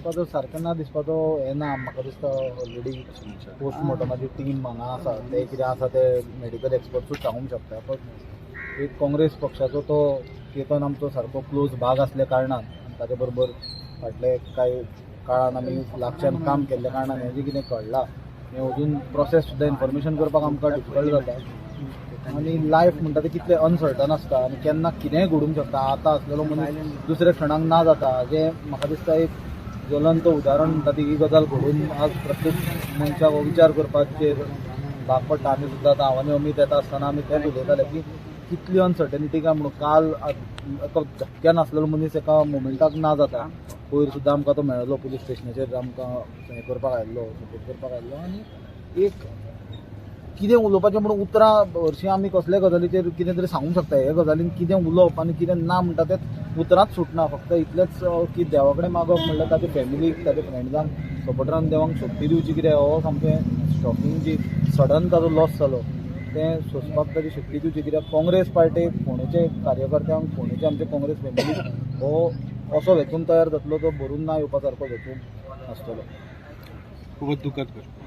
दिसपाचो सारकें ना दिसपाचो हें ना. म्हाका दिसता ऑलरेडी पोस्टमॉर्टमाची टीम हांगा आसा, ते कितें आसा ते मेडिकल एक्सपर्टसूच सांगूंक शकता. पण एक काँग्रेस पक्षाचो तो केतन आमचो सारको क्लोज भाग आसल्या कारणान आनी ताचे बरोबर फाटले कांय काळान आमी लागच्यान काम केल्ल्या कारणान हें जें कितें घडलां हें अजून प्रोसेस सुद्दां इन्फॉर्मेशन करपाक आमकां डिफिकल्ट जाता. आनी लायफ म्हणटा तें कितलें अनसर्टन आसता आनी केन्ना कितेंय घडूंक शकता. आतां आसलेलो मनीस दुसऱ्या क्षणाक ना जाता. जें म्हाका दिसता एक ज्वलंत उदाहरण म्हणटा ती ही गजाल घडून आज प्रत्येक मनशाक हो विचार करपाचेर भाग पडटा. आमी सुद्दां आतां हांव आनी अमीत येता आसतना आमी तेंच उलयताले की कितली अनसर्टनिटी काय म्हणून काल एका धपक्यान आसलेलो मनीस एका मोमेंटाक ना जाता. पयर सुद्दां आमकां तो मेळ्ळो पुलीस स्टेशनाचेर, आमकां हें करपाक आयिल्लो, सपोर्ट करपाक आयिल्लो. आनी एक कितें उलोवपाचें म्हणून उतरां हरशीं आमी कसल्या गजालीचेर कितें तरी सांगूंक शकता, हे गजालीन कितें उलोवप आनी कितें ना म्हणटा तें उतरांच सुटना. फक्त इतलेंच की देवा कडेन मागप म्हणल्यार ताच्या फॅमिलीक, ताच्या फ्रेंड्सांक, सपोर्टरांक देवाक शक्ती दिवची. कितें हो सामकें शॉकिंग जी सडन ताजो लॉस जालो तें सोंसपाक ताची शक्ती दिवची. कित्याक काँग्रेस पार्टीक, फोंडेचे कार्यकर्त्यांक, फोंडेचे आमचे काँग्रेस फॅमिलीक हो असो वेचून तयार जातलो तो भरून ना येवपा सारको वेचून आसतलो. खूबच दुःखद गोष्ट.